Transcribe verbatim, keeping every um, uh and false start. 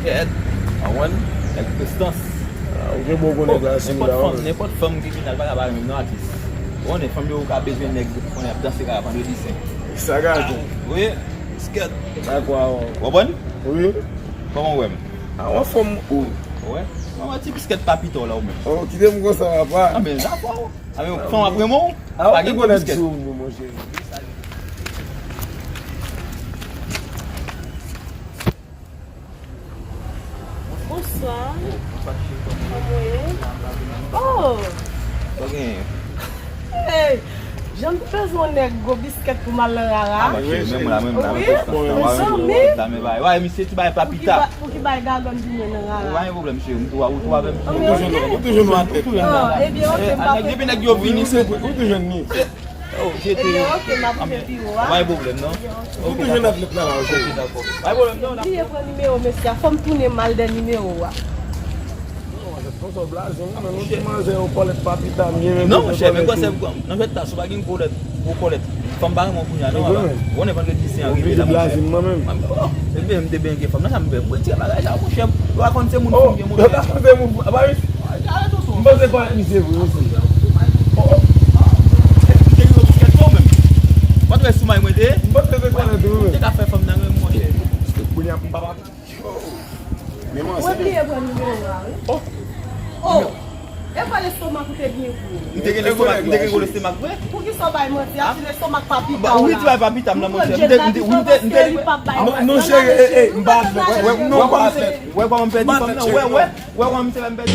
Èd, a wè, nèg prestans. Ah, ou gen bon konnen plas, nenpòt fanm, nenpòt fanm ki vin al pa ka pa renmen non atis. Ou konnen fanm yo ka bezwen nèg, konnen ap danse kaka vandredi sen. Sa gate. Wi, biskèt. Dakò, a wè. Ou konprann? Wi. Kòman ou wè m? Ah, ou anfòm ou. Ou wè? Mwen wè ti biskèt pa pito la ou menm. Oh, kite m konsa, papa. Ah, men dakò. Ah, men fanm ap renmen w. Ah, pa gen gwo biskèt. Sou ou, monchè. Bonswa. Kòman w ye? Oh! Sa w genyen? Hey! Jan m te bezwen yon nèg gwo biskèt pou m al nan rara. Ah, mwen menm la, menm la, wi, mezanmi. Wè, misye ti bay papita. Pou ki bay gagann pou mwen nan rara. Pa gen pwoblèm, cheri. Ou tou, ou tou avè m. Ou toujou nou atèt. Ah, ebyen, ok, m pa. Depi nèg yo vini, se ou toujou ni. Oh, jete yo. Ebyen, ok, m ap rive biwo a. Pa gen pwoblèm, non. Ou toujou nan lèt la, la, ok. Ok, dakò. Pa gen pwoblèm, non. Bliye pran nimewo mesye a. Fò m tounen m al dè nimewo a. Non, monchè, konsa w blaze, non, men nou di manzè yo kòlèt pa pita, m gen menm. Non, monchè, men kòlèt, non, jwèt la, si w pa gen kòlèt, gwo kòlèt. Fanm pa renmen w kounye a, non, papa. Ou konnen vandredi sen an rive la, monchè. Mwen menm. Oh, ebyen, m te byen gen fanm nan, sa m fè. Mwen retire bagay sa, monchè. Ou pa konn se moun fanm gen, monchè. Yo ta konn se moun, apa, wi? M panse kòlèt misye vre, mesye. Oh, oh. Epi te rive biskèt tou menm. Ou pa t wè sou may mwen te ye? M panse se kòlèt tou, wi. Ou te ka fè fanm nan renmen, monchè. Kounye a, m pa pa. Mwen bliye pran nimewo a, wi. Oh. Oh. E pa lestomak ou te byen gwo. M te gen lestomak, m te gen gwo lestomak vre. Poukisa w bay manti a, si lestomak pa pita w la? Wi, ti bay pa pita m nan, monchè. M te, m te, wi, m te, m te. Non, non, cheri, eh, eh, m pa fè. Wè, wè, non, m pa fè. Wè kòman m pèdi fanm nan, wè, wè, wè kòman misye fè m pèdi.